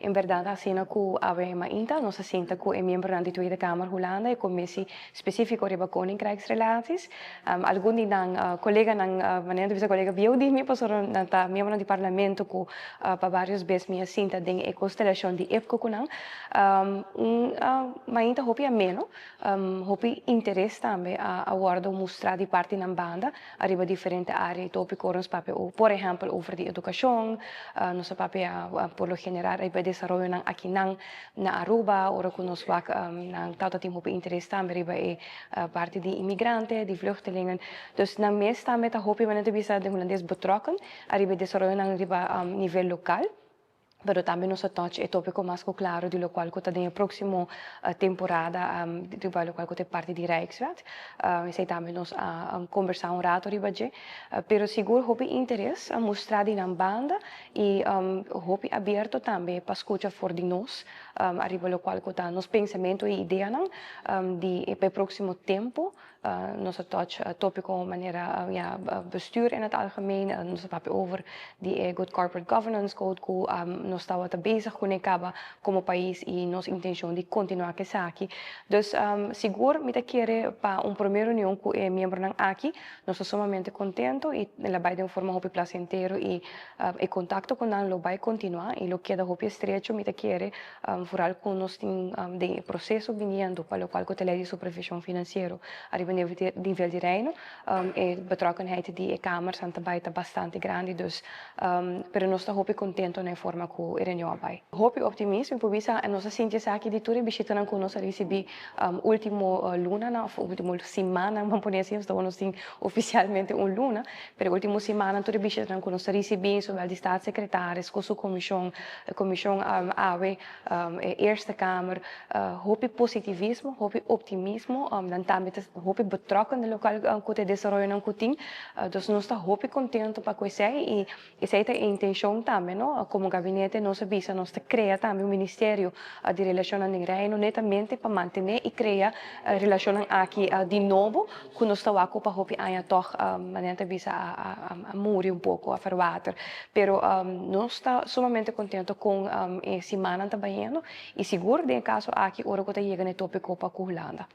En berdad asina cu awe mainta nos a sinta cu e miembronan di Tweede Kamer Hulanda, e commissie specifico riba Koninkrijksrelaties. Algun di nan coleganan, manera ta bisa colega bieu di mi, pasobra nan ta miembronan di parlamento cu pa varios bes mi a sinta den e constelacion di IPCO cu nan. Un mainta hopi ameno, hopi interes tambe a wordo mustra di parti nan banda ariba diferente area y topico. Nos papia, por ehempel, over di educacion, nos a papia por lo general riba desaroyonan akinan na Aruba, ora cu nos wak nan tawata tin hopi interes tambe riba e parti di inmigrante, di vluchtelingen. Dus nan mes tambe ta hopi, manera ta bisa den Hulandes, betrokken ariba e desaroyonan riba nivel local. Pero tambe nos a touch e topico mas cu claro di locual cu ta den e proximo temporada riba locual cu ta e parti di Rijkswet. Esey tambe nos a conversa un rato riba dje. Pero sigur hopi interes a mustra di nan banda y hopi abierto tambe pa scucha for di nos ariba locual cu ta nos pensamento y ideanan di e proximo tempo. Nos a touch topico manera, ja, bestuur in het algemeen. Nos a papia over di e Good Corporate Governance Code cu nos tawata bezig cu ne caba como pais y nos intencion di continua cu esaki. Dus sigur mi ta kere pa un prome reunion cu e miembronan aki, nos ta sumamente contento y el a bay den un forma hopi placentero y e contacto cu nan lo bay continua y lo keda hopi estrecho, mi ta kere, vooral cu nos tin den e proceso biniendo pa locual cu ta ley di supervision financiero ariba nivel di Reino. E betrokkenheid di e Kamer ta bay ta bastante grandi, dus pero nos ta hopi contento na e forma cu e reunion a bay. Hopi optimismo, por bisa nos a sinti esaki di tur e bishitanan cu nos a ricibi ultimo luna, of ultimo siman, ban pone asina, nos tin oficialmente un luna, pero ultimo siman tur e bishitanan cu nos a ricibi, zowel di staatssecretaris, cu su commission, commission AWE, Eerste Kamer, hopi positivismo, hopi optimismo, dan tambe hopi betrokken den locual cu e desaroyonan cu tin, dus nos ta hopi contento pa cu esey y esey ta e intencion tambe, no? Como gabinete nos a bisa, nos ta crea tambe un ministerio di Relacionnan den Reino netamente pa mantene y crea relacionnan aki di nobo cu nos ta wak pa hopi aña toch, manera ta bisa, a muri un poco, a verwater. Pero nos ta sumamente contento cu e simannan ta bayendo y sigur den caso aki ora cu ta yega na e topico pa cu Hulanda.